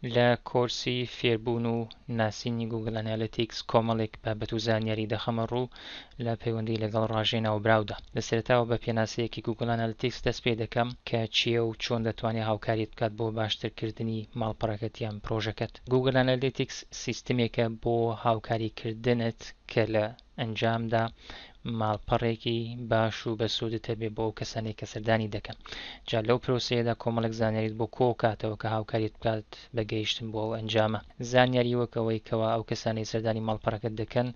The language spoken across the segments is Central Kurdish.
لە کۆرسی فێربوون و ناسینی گووگڵ ئەنالیتیکس کۆمەڵێک بابەت و زانیاری دەخەمە ڕوو لە پەیوەندی لەگەڵ ڕاژەی ناوبراودا. لە سەرەتاوە بە پێناسەیەکی گووگڵ ئەنالیتیکس دەست پێ دەکەم کە چییە و چۆن دەتوانێت هاوکاریت بکات بۆ باشترکردنی ماڵپەڕەکەت یان پرۆژەکەت. گووگڵ ئەنالیتیکس سیستمێکە بۆ هاوکاریکردنت کە لە ئەنجامدا ماڵپەڕێکی باش و بەسوودت هەبێ بۆ ئەو کەسانەی کە سەردانی دەکەن. جا لەو پرۆسەیەدا کۆمەڵێک زانیاریت بۆ کۆکاتەوە کە هاوکاریت بکات بە گەیشتن بۆ ئەو ئەنجامە. زانیاری وەک ئەوەی کەوا ئەو کەسانەی سەردانی ماڵپەڕەکەت دەکەن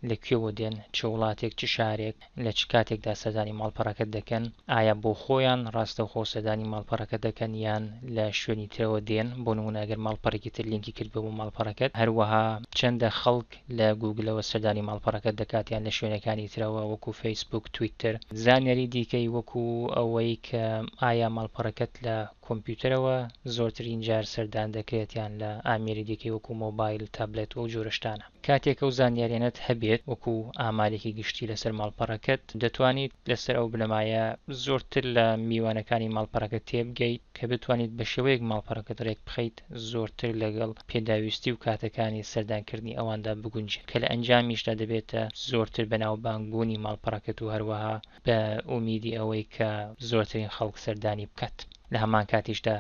لە کوێوە دێن، چ وڵاتێک، چ شارێک، لە چ کاتێکدا سەردانی ماڵپەڕەکەت دەکەن، ئایا بۆ خۆیان ڕاستەوخۆ سەردانی ماڵپەڕەکەت دەکەن یان لە شوێنی ترەوە دێن، بۆ نموونە ئەگەر ماڵپەڕێکی تر لینکی کردبێ بۆ ماڵپەڕەکەت، هەروەها چەندە خەڵک لە گووگلەوە سەردانی ماڵپەڕەکەت دەکات یان لە شوێنەکانی ترەوە وەکو فەیسبووک، تویتەر. زانیاری دیکەی وەکو ئەوەی کە ئایا ماڵپەڕەکەت لە کۆمپیوتەرەوە زۆرترین جار سەردان دەکرێت یان لە ئامێری دیکەی وەکو مۆبایل، تابلێت و ئەو جۆرە شتانە. کاتێک ئەو زانیاریانەت هەبێت وەکو ئامارێکی گشتی لەسەر ماڵپەڕەکەت، دەتوانیت لەسەر ئەو بنەمایە زۆرتر لە میوانەکانی ماڵپەڕەکەت تێبگەیت کە بتوانیت بە شێوەیەک ماڵپەڕەکەت ڕێکبخەیت زۆرتر لەگەڵ پێداویستی و کاتەکانی سەردانکردنی ئەواندا بگونجێت کە لە ئەنجامیشدا دەبێتە زۆرتر بەناوبانگبوونی ماڵپەڕەکەت و هەروەها بە ئومیدی ئەوەی کە زۆرترین خەڵک سەردانی بکات لە هەمان کاتیشدا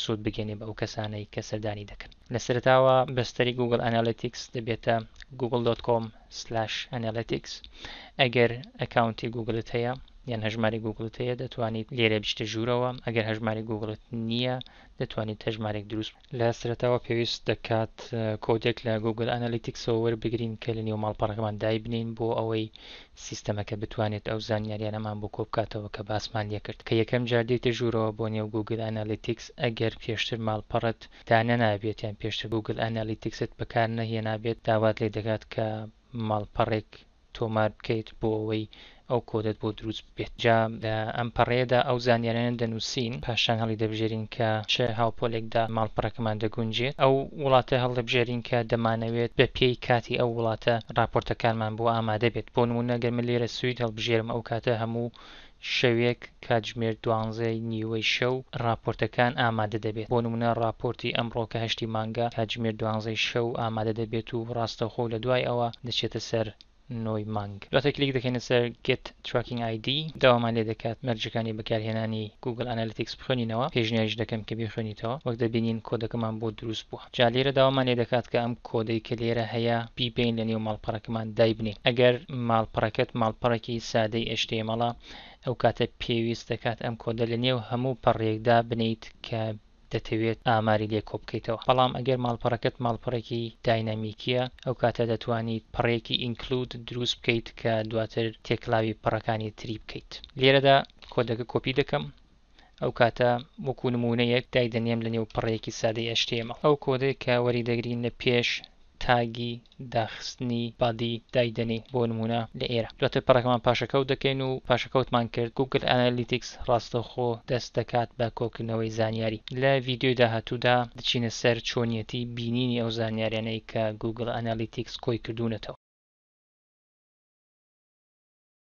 سوود بگەێنێ بە ئەو کەسانەی کە سەردانی دەکەن. لە سەرەتاوە بەستەری گووگڵ ئەنالیتیکس دەبێتە google.com/analytics ئەگەر ئەکاونتی گووگڵت هەیە یان هەژماری گووگڵت هەیە دەتوانیت لێرە بچیتە ژوورەوە، ئەگەر هەژماری گووگڵت نییە دەتوانیت هەژمارێک دروست لە سەرەتاوە پێویست دەکات کۆدێک لە گووگڵ ئەنالیتیکسەوە وەربگرین کە لە نێو ماڵپەڕەکەمان دایبنێین بۆ ئەوەی سیستەمەکە بتوانێت ئەو زانیاریانەمان بۆ کۆبکاتەوە کە باسمان لێکرد کە یەکەم جار دێیتە ژوورەوە بۆ نێو گووگل ئەنالیتیکس ئەگەر پێشتر ماڵپەڕت دانەنابێت یان پێشتر گووگل ئەنالیتیکست بەکار نەهێنابێت داوات لێ دەکات کە ماڵپەڕێک تۆمار بکەیت بۆ ئەوەی ئەو کۆدەت بۆ دروست ببێت جا لە ئەم پەڕەیەدا ئەو زانیاریانە دەنووسین پاشان هەڵیدەبژێرین کە چ هاوپۆلێکدا ماڵپەڕەکەمان دەگونجێت ئەو وڵاتە هەڵدەبژێرین کە دەمانەوێت بە پێی کاتی ئەو وڵاتە ڕاپۆرتەکانمان بۆ ئامادە بێت بۆ نموونە گەر من لێرە سوید هەڵبژێرم ئەو کاتە هەموو شەوێک کاتژمێر دوانزەی نیوەی شەو ڕاپۆرتەکان ئامادە دەبێت بۆ نموونە ڕاپۆرتی ئەمڕۆ کە هەشتی مانگە کاتژمێر دوانزەی شەو ئامادە دەبێت و ڕاستەوخۆ لە دوای ئەوە دەچێتە سەر نۆی مانگ. دواتر کلیک دەکەینە سەر Get Tracking ID داوامان لێ دەکات مەرجەکانی بەکارهێنانی Google Analytics بخوێنینەوە، پێشنیاریش دەکەم کە بیخوێنیتەوە، وەک دەبینین کۆدەکەمان بۆ دروست بووە. جا لێرە داوامان لێ دەکات کە ئەم کۆدەی کە لێرە هەیە بیبەین لە نێو ماڵپەڕەکەمان دایبنێین. ئەگەر ماڵپەڕەکەت ماڵپەڕێکی سادەی HTML ە ئەو کاتە پێویست دەکات ئەم کۆدە لە نێو هەموو پەڕەیەک دابنێیت کە دەتەوێت ئاماری لێ کۆبکەیتەوە، بەڵام ئەگەر ماڵپەڕەکەت ماڵپەڕێکی داینامیکیە ئەو کاتە دەتوانیت پەڕەیەکی include دروست بکەیت کە دواتر تێکڵاوی پەڕەکانی تری بکەیت. لێرەدا کۆدەکە کۆپی دەکەم ئەو کاتە وەکو نموونەیەک دایدەنێم لە نێو پەڕەیەکی سادەی HTML. ئەو کۆدەی کە وەریدەگرین لە پێش تاگی داخستنی body دایدەنێین بۆ نموونە لە ئێرە دواتر پەڕەکەمان پاشەکەوت دەکەین و پاشەکەوتمان کرد گووگل ئەنالیتیکس ڕاستەوخۆ دەست دەکات بە کۆکردنەوەی زانیاری لە ڤیدیۆی داهاتوودا دەچینە سەر چۆنیەتی بینینی ئەو زانیاریانەی کە گووگل ئەنالیتیکس کۆی کردوونەتەوە.